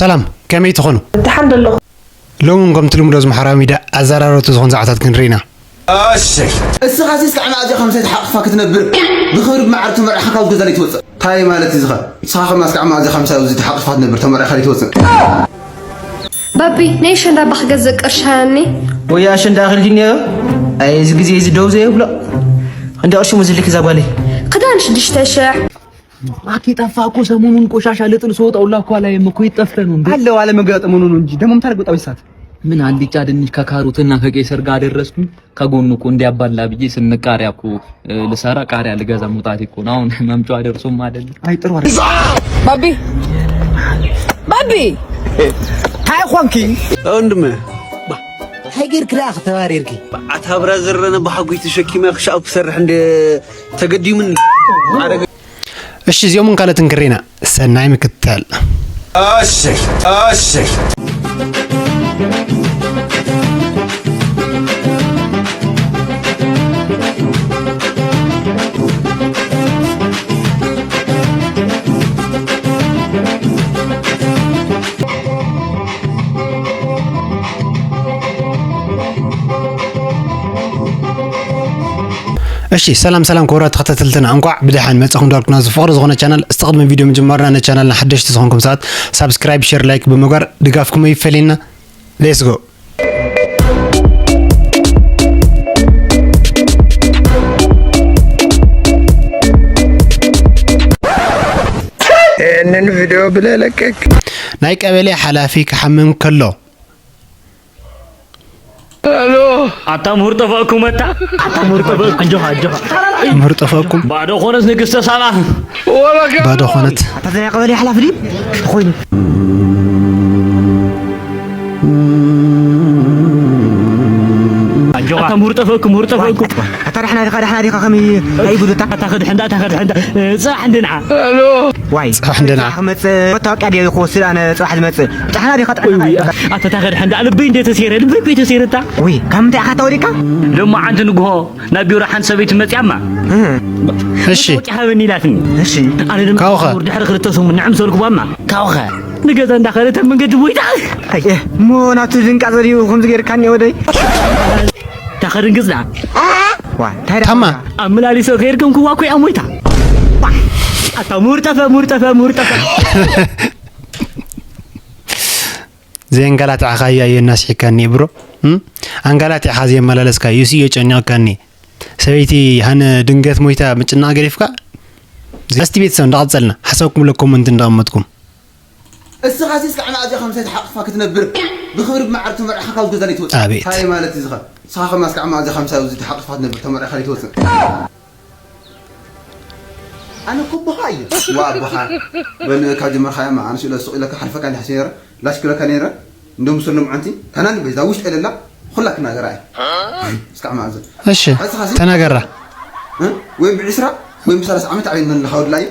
ሰላም፣ ከመይ ትኾኑ? ደሓን ደለኹ። ሎሚ እውን ከምቲ ልሙድ ኣብዚ ማሕበራዊ ሚድያ ኣዘራረብቲ ዝኾኑ ዛዕባታት ክንርኢ ኢና። እስኻሲ እስካዕ መኣዝያ ከም ሰይቲ ሓቕፍካ ክትነብር፣ ብኽብሪ ብማዕርግ ተመርዕኻ ካብ ገዛ ለይትወፅእ? ታይ ማለት እዩ ዝኸ? ንስኻ ከማ እስካዕ መኣዝያ ከም ሰይቲ ሓቕፍካ ክትነብር፣ ተመርዕኻ ለይትወፅእ? ባቢ፣ ናይ ኣሸንዳ ባኽ ገዝእ ቅርሺ ሃኒ። ወይ ኣሸንዳ ኣኺልኪ እኒኦ። ኣይ፣ እዚ ግዜ እዚ ደው ዘየብሎ። እንደ ቅርሺ ሙዝልክ እዛ ጓለይ። ክዳን ሽዱሽተ ሽሕ። ማኪ ጠፋ እኮ ሰሞኑን ቆሻሻ ልጥል ስወጣ ሁላ እኮ አላየም እኮ የት ጠፍተህ ነው እንዴ? አለው አለመገጣጠሙ ነው እንጂ ደግሞ ምታደርግ ወጣ ሰዓት ምን አልጫ ድንች ከካሮትና ከቄሰር ጋር አደረስኩኝ። ከጎኑ እኮ እንዲያባላ ብዬ ስንቅ ቃሪያ እኮ ልሰራ ቃሪያ ልገዛ መውጣቴ እኮ ነው። አሁን መምጫዋ ደርሶም አይደለም። አይ ጥሩ አይደል። ባቢ ባቢ ታይ ኾንኪ? ወንድም ሃይገር ክዳ ከተባሪርኪ ኣታ ብራዘር ረነ ብሓጎይ ተሸኪመ ክሻው ክሰርሕ እንደ ተገዲሙኒ። እሺ፣ እዚኦምን ካልኦትን ክሪና ሰናይ ምክትታል። እሺ እሺ እሺ ሰላም ሰላም ክቡራት ተኸታተልትና፣ እንኳዕ ብደሓን መጻኹም ዳልኩና ዝፍቕሪ ዝኾነ ቻናል። እስቲ ቅድሚ ቪድዮ ምጅማርና ነቻናልና ሓደሽቲ ዝኾንኩም ሰባት ሳብስክራይብ፣ ሼር፣ ላይክ ብምግባር ድጋፍኩም ይፈለየና። Let's go። ይህንን ቪዲዮ ብለለቀቅ ናይ ቀበሌ ሓላፊ ክሓምም ከሎ ኣታ ምሁር ጠፈእኩም ኣታ ኣታ ምሁር ጠፈእኩም ኣጆኻ ኣጆኻ ምሁር ጠፈእኩም ባዶ ኾነስ ንግስተ ሳባ ባዶ ኾነት ኣታ ዘያ ቀበሌ ሓላፊ ድዩ ኮይኑ ኣጆኻ ኣታ ምሁር ጠፈእኩም ምሁር ጠፈእኩም ኣታ ዳሕና ዲኻ ዳሕና ዲኻ ከመይ ኣይጉዱታ ኣታ ኸድሕንዳ ኣታ ኸድሕንዳ ጽባሕ እንድንዓ ዋይ ጽባሕ እንድንዓ ክመጽእ መታወቂያ ድየ ክወስድ ኣነ ጽባሕ ዝመጽእ ዳሕና ዲኻ ጥዕና ኣታ ታኸድሕንዳ ልበይ እንደ ተሴረ ልበይ እኮ ተሴረታ ወይ ካብ ምንታይ ኢኻ ተወዲካ ሎማዓንቲ ንግሆ ናብ ቢሮ ሓንቲ ሰበይቲ መፅያማ እሺ ወጪ ሃበኒ ኢላትኒ እሺ ኣነ ድማ ካውኸ? ድሕሪ ክልተ ሰሙን ንዕምሰልኩ ባማ ካውኸ ንገዛ እንዳኸደተ መንገዲ ቦይታ እሞ ናቱ ድንቃ ዘድዩ ከምዚ ጌርካኒ ወደይ ታኸድን ግዝዳ ዋ እንታይ ደኣ ታማ ኣመላሊሰ ከይርክም ክዋ ኮይ ኣሞይታ ኣታ ሙር ጠፈ ሙር ጠፈ ሙር ጠፈ ዘየንጋላትዕኻያ እየ እናስሒካኒ ብሮ እም? ኣንጋላቲዕኻ ዘየመላለስካ ዩሲ እዮ ጨኒቕካኒ ሰበይቲ ሃነ ድንገት ሞይታ ምጭናቕ ገዲፍካ እስቲ ቤተሰብ እንዳቐጸልና ሓሳብኩም ለ ኮመንት እንዳቐመጥኩም እስኻሲ እስካዕ መኣዝያ ከም ሰይቲ ሓቕፍካ ክትነብር ብኽብሪ ብማዕርግ ተመርዕኻ ካብ ገዛ ለይትወፅእ ኣቤት። ታይ ማለት እዩ ዝኸ ንስኻ ከማ እስካዕ መኣዝያ ከም ሰይቲ ሓቕፍካ ክትነብር ተመርዕኻ ለይትወፅእ ኣነ እኮ ኣቦኻ እየ ዋ ኣቦኻ በል ካብ ጀመርካዮ ኣነ ስኢለ ሱቕ ኢለካ ሓልፈካ እንዲ ሓሲብ ነረ ላሽ ክለካ ነረ እንዶ ምስር ሎምዓንቲ ታናኒ በዛ ውሽጢ የለላ ኩላ ክናገራ እየ እስካዕ መኣዘ እሺ ተናገራ ወይ ብዕስራ ወይ ብሰላሳ ዓመት ዓብየ ንለካ ወድላ እዩ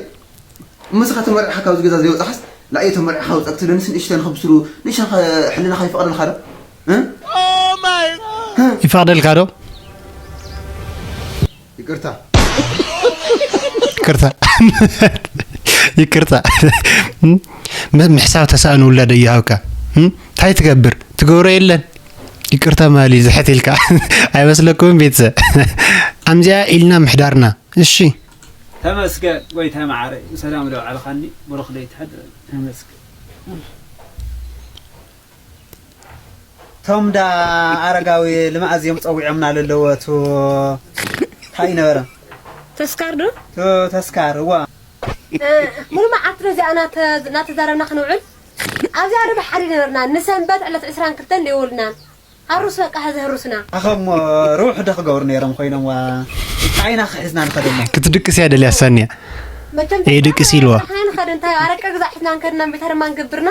እሞ እስኻ ተመሪዕኻ ካብዚ ገዛ ዘይወፃኻስ ላእየ ተመሪዕኻ ውፃ ክትብለንስ ንእሽተይ ንኽብስሩ ንእሽተን ሕልናኻ ይፈቕደልካ ዶ ይፈቕደልካ ዶ ይቅርታ ይቅርታ ይቅርታ ምሕሳብ ተሳእኑ ውላደ ይሃብካ እንታይ ትገብር ትገብሮ የለን ይቅርታ ማሊ ዝሕት ኢልካ ኣይመስለኩምን ቤተሰብ ኣምዚኣ ኢልና ምሕዳርና እሺ ተመስገን ጎይታይ መዓረይ ብሰላም ዶ ዓልኻኒ ብሩኽ ለይቲ ሕድረኒ ተመስገን ቶም ዳ ኣረጋዊ ልማኣዝዮም ፀዊዖምና ለለዎ ቱ እንታይ ነበረ ተስካር ዶ ተስካር እዋ ሙሉ መዓልቲ ነዚኣ እናተዛረብና ክንውዕል ኣብዚኣ ዶ ብሓደ ነበርና ንሰንበት ዕለት ዕስራን ክልተን ደይወልናን ሃሩስ በቃ ሀዚ ህሩስና ኣኸሞ ርውሕ ዶ ክገብሩ ነይሮም ኮይኖም ዋ ዓይና ክሕዝና ንኸደሞ ክትድቅስ እያ ደልያ ሳንያ መቸም ይድቅስ ኢልዋ ንኸድ እንታይ ኣረቀ ግዛ ሒዝና ንከድና ቤታ ድማ ንገብርና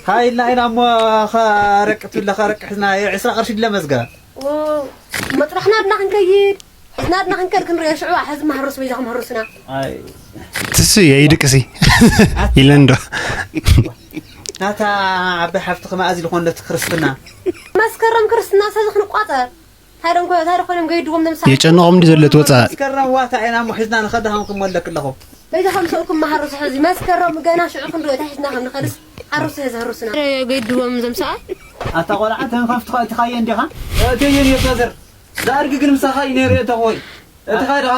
ሃይ ኢልና ኢና እሞ ኣረቂ ትብለ ከረቂ ሕዝና ዕስራ ቅርሺ ድለ መዝገ መጥራሕና ድና ክንከይድ ሕዝና ድና ክንከድ ክንሪኦ ሽዑ ሕዚ ማህሩስ በይዛኹም ህሩስና ትሱ የይድቅሲ ኢለን ዶ ናታ ዓባይ ሓፍቲ ከማእዚ ዝኾነት ክርስትና መስከረም ክርስትና ሰዚ ክንቋፀር ታደንኮ ታደኾኖም ገይድዎም ነምሳ የጨነቖም እንዲ ዘሎ ትወፃ መስከረም ዋታ ኢና ሞ ሒዝና ንኸዳኹም ክመለክ ኣለኹ በይዛኹም ሰብኩም ማሃሩስ ሕዚ መስከረም ገና ሽዑ ክንሪኦ እንታይ ሒዝና ከም ንኸድስ ኣሩስ ህዝ ኣሩስና ገድዎም ዘምሰኣ ኣታ ቆልዓ ተንከፍትኻ እትኻየ እንዲኻ? እተየን የፋዘር ዝኣድጊ ግን ምሳኻ እዩ ነይሩ እተኾይ እትኻ ድኻ?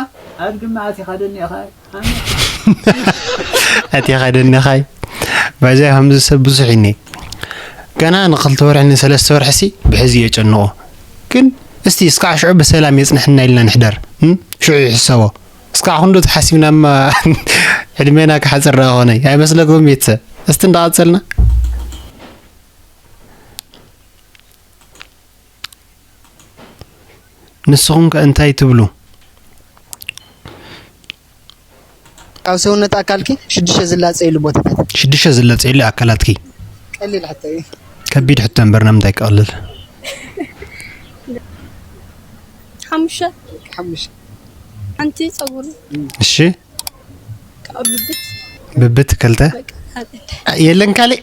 ኣድግማ ኣቲኻ ደኒኻ ኣቲኻ ደኒኻይ ባይዛ ከምዚ ሰብ ብዙሕ ይኒ ገና ንክልተ ወርሒ ንሰለስተ ወርሒ ሲ ብሕዚ የጨንቆ ግን እስቲ እስካዕ ሽዑ ብሰላም የጽንሕና ኢልና ንሕደር ሽዑ ይሕሰቦ እስካዕ ክንዱ ተሓሲብናማ ዕድሜና ክሓፅር ደኣ ኾነይ ኣይመስለኩም ቤተሰብ እስቲ እንዳቐፀልና ንስኹም ከ እንታይ ትብሉ ኣብ ሰውነት ኣካልኪ ሽዱሽተ ዝላፀየሉ ቦታታት ሽዱሽተ ዝለፀየሉ ኣካላትኪ ቀሊል ሕቶ እዩ ከቢድ ሕቶ እምበር ንምንታይ ክቐልል ሓሙሽተ ሓሙሽተ ሓንቲ ፀጉሪ እሺ ካብ ብብት ብብት ክልተ የለን ካሊእ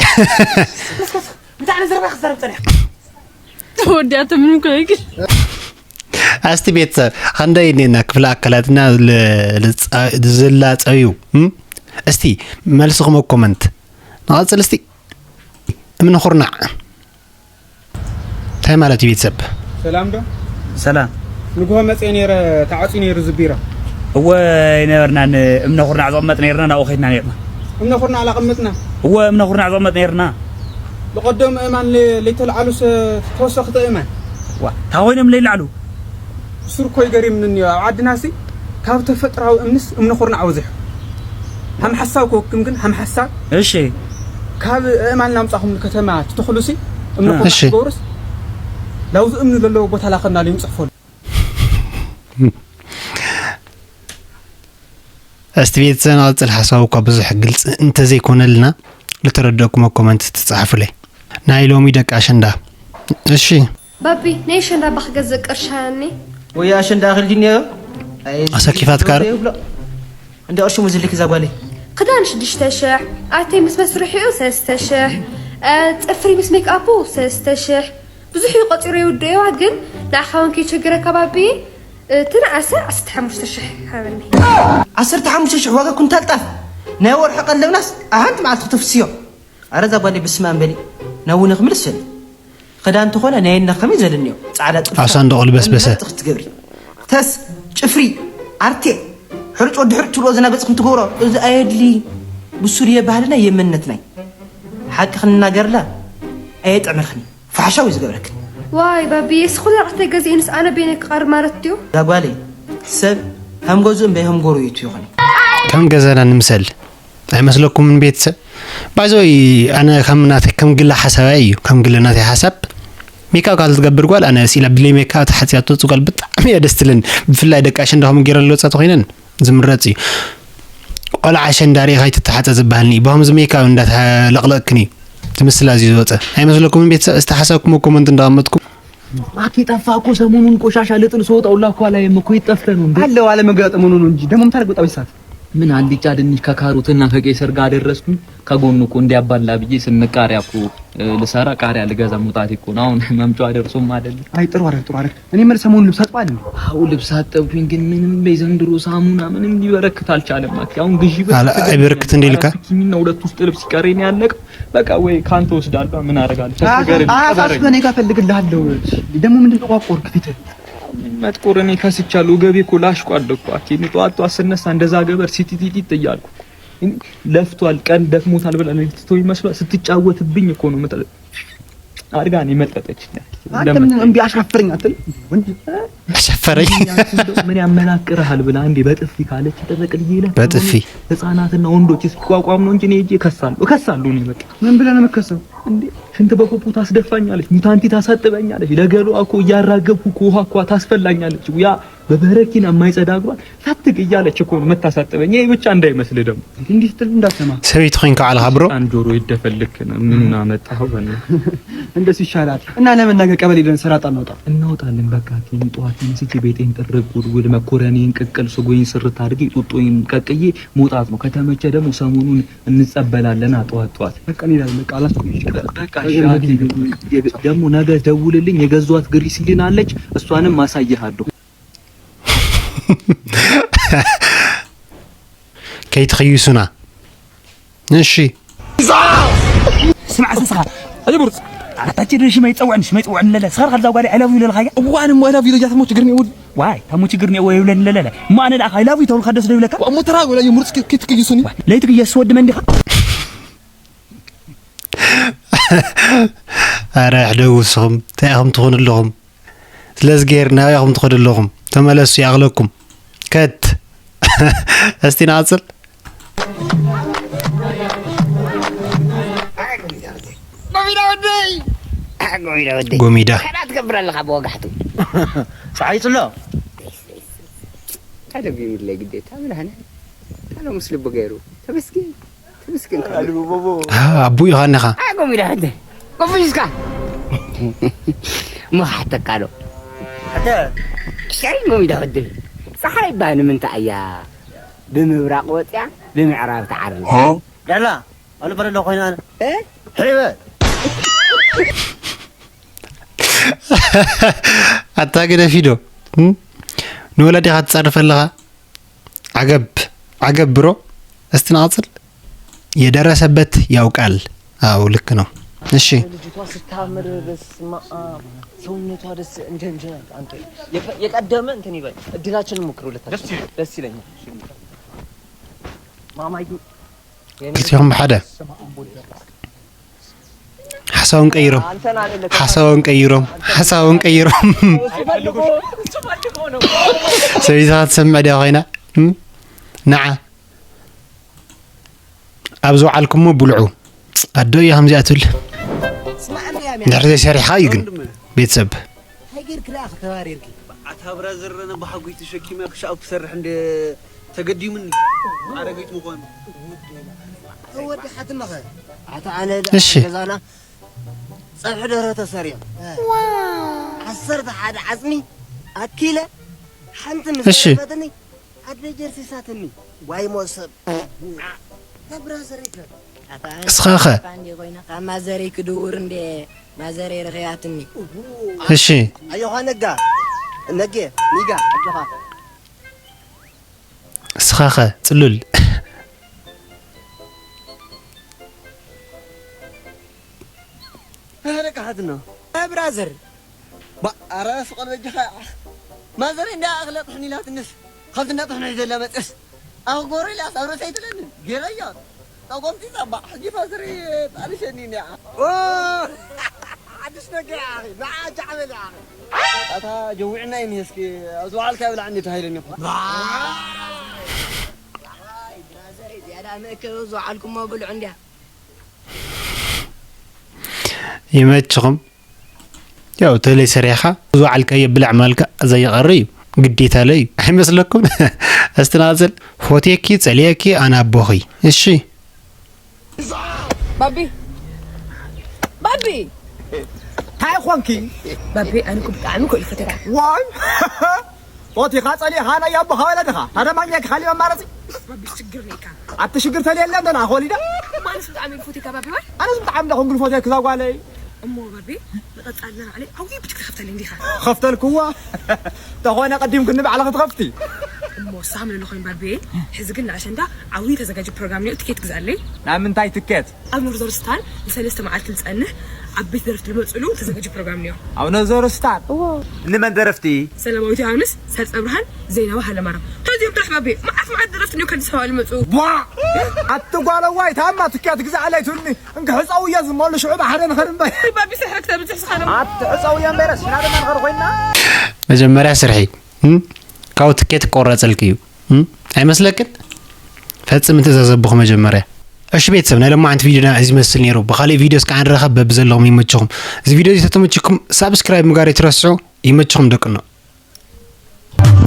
ብጣዕሚ ዘረባ ክዛረብ ፀኒሕ ተወዲኣቶ ምንም ከይግል ኣስቲ ቤተሰብ ኸንደይ እኔና ክፍለ ኣካላትና ዝላፀዩ እስቲ መልስኹም ኮመንት ንቐፅል እስቲ እምኒ ኩርናዕ እንታይ ማለት እዩ ቤተሰብ ሰላም ዶ ሰላም ንግሆ መፅአ ነይረ ተዓፅዩ ነይሩ ዝቢራ እወ ይነበርና እምነ ኩርናዕ ዘቕመጥ ነይርና ናብኡ ከይድና ነይርና እምነ ኩርናዕ ላቐመጥና እወ እምነ ኩርናዕ ዘቕመጥ ነይርና ብቐደም እማን ለይተልዓሉስ ተወሰኽቲ እማን ዋ እንታይ ኮይኖም ለይልዓሉ ብሱር እኮ ይገሪምኒ እኒኦ ኣብ ዓድናሲ ካብ ተፈጥራዊ እምንስ እምኒ ኩርናዕ በዚሑ ሃም ሓሳብ ክወክም ግን ሃም ሓሳብ እሺ ካብ እማን ናምፃኹም ንከተማ ትተኽሉሲ እምኒ ኩርናዕ ትገብሩስ ላውዚ እምኒ ዘለዎ ቦታ ላኸና ልዩ ንፅሕፈሉ እስቲ ቤተሰብ ንቐፅል ሓሳቡ እኳ ብዙሕ ግልፂ እንተዘይኮነልና ልተረደእኩሞ ኮመንት ትፀሓፉለይ ናይ ሎሚ ደቂ ኣሸንዳ እሺ ባቢ ናይ ኣሸንዳ ባክ ገዝእ ቅርሺ ሃበኒ ወይ ኣሸንዳ ኣኺልኪ እኒኦ ኣሰኪፋትካ ዶ እንዳ ቅርሺ ሙዝልክ እዛ ጓለይ ክዳን ሽዱሽተ ሽሕ ኣርቴ ምስ መስርሒኡ ሰለስተ ሽሕ ፅፍሪ ምስ ሜክኣፑ ሰለስተ ሽሕ ብዙሕ እዩ ቆፂሩ የውድእዋ ግን ንዓኻ እውን ከይቸግረካ ባቢ ትንኣሰ ዓሰርተ ሓሙሽተ ሽሕ ሃበኒ ዓሰርተ ሓሙሽተ ሽሕ ዋጋ ኩንታል ጣፍ ናይ ወርሒ ቀለብናስ ኣሃንቲ መዓልቲ ክተፍስዮ ኣረ እዛ ጓለይ ብስማም በሊ ናብ ውነ ክምልስ ሰሊ ክዳን ተኾነ ናይ እነ ከመይ ዘለኒዮ ጻዕዳ ጥልፊ ኣብ ሳንዱቕ ልበስበሰ። መርጥኽ ትገብሪ ተስ ጭፍሪ ዓርቴ ሕርጭ ወዲ ሕርጭ ትብሎ ዝና ገጽ ክንትገብሮ እዚ ኣየድሊ ብሱር የባህልና የመነትናይ ሓቂ ክንናገርላ ኣየጥዕመልኽን ፋሕሻው እዩ ዝገብረክን ዋይ ባብየ ስኹል ኣቕተ ገዚእንስ ኣነ በይነ ክቐርብ ማለት ድዩ ዛጓለይ ሰብ ከም ገዝኡ እምበይ ከም ጎረቤቱ ይኾን ከም ገዛና ንምሰል ኣይመስለኩምን ቤተሰብ ባይዘወይ ኣነ ከም ናተይ ከም ግለ ሓሳባይ እዩ ከም ግለ ናተይ ሓሳብ ሜካፕ ካብ ትገብር ጓል ኣነ ስኢላ ብለይ ሜካፕ ተሓፅያ ትወፅእ ጓል ብጣዕሚ እያ ደስ ትለኒ ብፍላይ ደቂ ኣሸንዳ ከምኡ ገይረን ዝወፃ ተኮይነን ዝምረፅ እዩ ቆልዓ ኣሸንዳ ሪኢኻ ኣይትተሓፀ ዝበሃልኒ እዩ ብከምዚ ሜካፕ እንዳተለቕለቕክን እዩ ትምስላ እዚ ዝወፀ ኣይመስለኩምን ቤተሰብ እስቲ ሓሳብኩም ኮመንት እንዳቐመጥኩም ኣቲ ጠፋ እኮ ሰሞኑን ቆሻሻ ልጥል ስወጣ ሁላ እኮ አላየም እኮ የት ጠፍተህ ነው እንዴ? አለው አለመገጣጠሙ ነው እንጂ ደግሞ ምን ታደርገው ጠብሳት ምን አልጫ ድንች ከካሮትና ከቄሰር ጋር አደረስኩኝ ከጎኑ እኮ እንዲያባላ ብዬ ስንቅ ቃሪያ እኮ ልሰራ ቃሪያ ልገዛ መውጣቴ እኮ ነው። አሁን መምጫዋ ደርሶም አይደል? አይ ጥሩ አረግ ጥሩ አረግ። እኔ የምልህ ሰሞኑን ልብስ አጥበሃል እንዴ? አዎ ልብስ አጠብኩኝ፣ ግን ምንም በይ ዘንድሮ ሳሙና ምንም ሊበረክት አልቻለም። አኪ አሁን ግዢ ብር አላ- አይበረክት እንዴ ልካ? አራት ኪኒና ሁለት ውስጥ ልብስ ሲቀረኝ ነው ያለቀ። በቃ ወይ ካንተ ወስዳለሁ ምን አደርጋለሁ? ተስገር አሳስበህ እኔ ጋር እፈልግልሃለሁ። ደግሞ ምንድን ነው ጠቋቆርክ ፊትህ? መጥቆር እኔ ከስቻለሁ። ገቤ እኮ ላሽቋል እኮ አኪ። ጠዋት ጠዋት ስነሳ እንደዛ ገበር ሲቲቲቲት እያልኩ ለፍቷል፣ ቀን ደክሞታል ብላ ትቶ ይመስሏል። ስትጫወትብኝ እኮ ነው መጠ- አድጋ ነው የመጠጠች። አንተ ምን እምቢ አሻፈረኝ አትል ወንድ አሻፈረኝ። ምን ያመናቅርሃል ብላ እንዴ በጥፊ ካለች ተጠቅልዬ ይላል። በጥፊ ህፃናትና ወንዶች ሲቋቋም ነው እንጂ እኔ ሄጄ እከሳለሁ፣ እከሳለሁ እኔ በቃ። ምን ብለህ ነው የምትከሰው? እንዴ ሽንት በኮፖ ታስደፋኛለች፣ ሙታንቲ ታሳጥበኛለች። ለገሏ እኮ እያራገብኩ እኮ ውሃ እኮ ታስፈላኛለች። ያ በበረኪና የማይጸዳ እግሯን ፈትግ እያለች እኮ ነው የምታሳጥበኝ። ይሄ ብቻ እንዳይመስል ደግሞ እንዲህ ስትል እንዳትሰማ ሰበይቲ ኮይንካ ዓልኻ ብሮ። ጆሮ ይደፈልክ ነው ምን አመጣኸው? በእናትህ እንደሱ ይሻላል። እና ለምን ነገ ቀበሌ ሄደን ስራ ጣል እናውጣ? እናውጣለን። በቃ ኪኒ ጠዋት ተነስቼ ቤቴን ጥርግ ውልውል፣ መኮረኒን፣ ቅቅል ስጎዬን ስርት አድርጌ ጡጦዬን ቀቅዬ መውጣት ነው። ከተመቸ ደግሞ ሰሞኑን እንጸበላለን ጠዋት ጠዋት። በቃ እንሄዳለን። በቃ አላስቆይሽ። በቃ እሺ። አኪ፣ ደግሞ ነገ ደውልልኝ። የገዟት ግሪሲሊን አለች፣ እሷንም አሳይሃለሁ። ከይትኽይሱና እሺ ስማዕ፣ ስስኻ። ኣይ፣ ምሩፅ። ኣታ ችግር ሽመይ ይፀውዕን፣ ሽመይ ይፀውዕን ለለ። ስኻር ካልዛ ጓል I love you ለለኻያ? እዋ፣ ኣነ እሞ I love you ለጃት እሞ ችግር እኔ ውድ። ዋይ፣ ታሙ ችግር እኔ ወይ ይብለን ለለለ። እማ ኣነ ደኣ I love you ተውልካ ደስ ዶ ይብለካ? እሞ ተራ ጎላ እዩ፣ ምሩፅ፣ ኪ-፣ ኪት ክይሱኒ። ዋይ፣ ለይትግየስ ወዲ መን ዲኻ? ኣረ፣ ሕደጉ ንስኹም። እንታይ ኢኹም ትኾኑ ኣለኹም? ስለ እዝግሄር ናበይ ኢኹም ትኸዱ ኣለኹም? ተመለሱ ይኣኽለኩም። ከት። እስቲ ንቐጽል። ጎሚዳ ወደይ። ጎሚዳ ወደይ። ጎሚዳ። ከዳ ትገብር ኣለኻ ብወጋሕቱ። ጸሓይ ጽሎ። ካደ ቢሩለይ ግዴታ ብርሃነ። ካሎ ምስ ልቡ ገይሩ። ተመስገን። ተመስገን ካሎ። ኣዱ ቦቦ። አ፣ ኣቡ ኢኻ እንዲኻ። ኣይ፣ ጎሚዳ ወደይ። ጎሚዳ እስካ። መኻሕተካ ዶ? ኣተ። ሸይ ጎሚዳ ወደይ። ጸሓይ እባ ንምንታይ እያ ብምብራቕ ወጽያ ብምዕራብ ትዓርብ? ያላ፣ ኣሉ በረዶ ኮይና ኣነ። እ? ሄበ። ኣታ ግደፊ ዶ? እም? ንወለዲኻ ትጸርፍ ኣለኻ? ዓገብ፣ ዓገብ ብሮ። እስቲ ንቐጽል። የደረሰበት ያውቃል። አዎ፣ ልክ ነው። እሺ። ልጅቷ ስታምር፣ በስመ አብ። ሰውነቷ ደስ እንደ እንደ አንተ የቀ-፣ የቀደመ እንትን ይበል። እድላችንን ሞክር ሁለታችን። ደስ ይለኛል። ደስ ይለኛል። ማማዬ፣ የኔ ጊዜኹም ብሓደ። ሓሳቦም ቀይሮም፣ ሓሳቦም ቀይሮም፣ ሓሳቦም ቀይሮም። ሰበይትኻ ትሰምዕ ድያ ኮይና? እም? ንዓ፣ ኣብ ዝወዓልኩሞ ብልዑ። ኣዶ እያ ከምዚኣ ትብል። ስማዕ እንድያ፣ እንድሕር ዘይሰሪሕኻ እዩ ግን፣ ወንድም። ቤተሰብ። እንታይ ጌርክ ደኣ ከተባሪርኪ? ኣታ ብራዘር፣ ኣነ ብሓጎይ ተሸኪመ ክሻብ ክሰርሕ እንደ ተገዲሙኒ። ኣረገይት ምዃኑ። ወዲ ሓትነኸ? ኣታ ኣነ ደኣ እሺ። ገዛና ጸብሒ ደርሆ ተሰሪሑ። ዓሰርተ ሓደ ዓጽሚ ኣኪለ ሓንቲ ምስ እሺ። ተረፈትኒ ኣደ ጀርሲሳትኒ። ዋይ ሞሰብ። ኣታ ብራዘር ይከ። ኣታ ኣነ እስኻኸ? ኣባ እንዴ ኮይና፣ ካብ ማዘረይ ክድውር እንዴ ማዘረይ ረኺባትኒ። እሺ። ኣዮኻ ነጋ። ነጌ፣ ኒጋ፣ ኣጆኻ። እስኻኸ ጽሉል? ኣረ ደቂ ሓትኖ። ኣይ ብራዘር። ባ-፣ ኣረ ስቕ በል በጃኻ። ማዘረይ እንዳ እኽለ ጥሕኒ ኢላትንስ፣ ካብቲ እንዳ ጥሕኒ ሒዘላ መጽእስ፣ ኣኽጎሮ ኢላስ ኣብ ርእሰይ ትለኒ። ገይረዮ። ጠቆምቲ ጸባዕ፣ ሕጂ ፋዘረይ ጣልሸኒ እኒኣ። ኦ! ሓድሽ ነገር ኣኺ፣ ንዓ ጃዕበል ኣኺ። ኣታ ጀዊዕና እዩ እስኪ፣ ኣብ ዝወዓልካዮ ብላዕ እንዴ ተባሂለኒ እኮ። ዋይ፣ ብራዘር፣ ዝያዳ መእከቢ ዝወዓልኩሞ ብልዑ እንድያ። ይመችኹም። ያው ተለይ ሰሪሕኻ ዝወዓልካዮ ብላዕ ማልካ ዘይቐሪ እዩ። ግዴታ ለይ እዩ። ኣይመስለኩም? እስቲ ናጽል ፎቴኪ ጸልየኪ ኣነ ኣቦኺ። እሺ። ባቢ፣ ባቢ። እንታይ ኾንኪ? ባቢ፣ ኣነ እኮ ብጣዕሚ እኮ እዩ ፈተካ። ዋይ! ፎቲኻ ጸሊእኻ ናይ ኣቦኻ ወለድኻ። ታዲያ ማግኘት ካሊ መማረጺ? ባቢ፣ ሽግር ነይካ። ኣቲ ሽግር ተልየለ እንደ ንኣኻ ወሊዳ? ኣነስ ብጣዕሚ እዩ ፈቲካ ባቢ፣ ዋይ። ኣነስ ብጣዕሚ እንደ ኾንኩ ፈትየኪ እዛ ጓለይ። እሞ ባቢ፣ ንቐጻልና ባዕለይ ዓብዪ ቡቲክ ትኸፍተለይ እንዲኻ። ኸፍተልክዋ። ተኾነ ቀዲምክኒ ባዕልኺ ትኸፍቲ። እሞ ሳም ለለኹም ባቢ፣ ሕዚ ግን ንኣሸንዳ ዓብዪ ተዘጋጅ ፕሮግራም እኒኦ፣ ትኬት ግዛለይ። ናይ ምንታይ ትኬት? ኣብ ኖርዘር ስታር ንሰለስተ መዓልቲ ዝጸንሕ ኣብ ቤት ደረፍቲ ዝመጽሉ ተዘጋጅ ፕሮግራም እኒኦ። ኣብ ኖርዘር ስታር? እዎ። ንመን ደረፍቲ? ሰላማዊት ዮሃንስ፣ ሰርጸ ብርሃን፣ ዘይናባ ሃለማርያም። ተዚኦም ጥራሕ ባቢ፣ መዓት መዓት ደረፍቲ እኒኦ ከኣዲስ ኣበባ ዝመጹ። ቧ! ኣቲ ጓለዋይ፣ ታማ ትኬት ግዛኣለይ ትብልኒ። እንካ ሕጸውዮ ዝመሉ ሽዑ ብሓደ ንኸድ እምበር። ባቢ፣ ስራሕ ክተብዝሕ ስኻ ደሞ። ኣቲ ሕጸውዮ እምበረስ፣ ሽና ድማ ንኸድ ኮይና። መጀመርያ ስርሒ፣ እም? ካብኡ ትኬት ክቆረጸልኪ እዩ። እም? ኣይመስለክን? ፈጽሚ ትእዛዝ ኣቦኹ መጀመርያ። እሺ ቤተሰብ፣ ናይ ሎማዓንቲ ቪዲዮና እዚ ይመስል ነይሩ። ብኻልእ ቪዲዮ እስካዕ ንራኸብ፣ በብዘለኹም ይመችኹም። እዚ ቪዲዮ እዚ ተተመችኩም ሳብስክራይብ ምግባር ኣይትረስዑ። ይመችኹም ደቅኖ።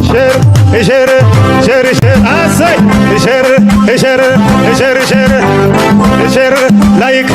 ሸር፣ ሸር፣ ሸር፣ ሸር፣ ኣሰይ! ሸር፣ ሸር፣ ሸር፣ ሸር፣ ሸር፣ ላይክ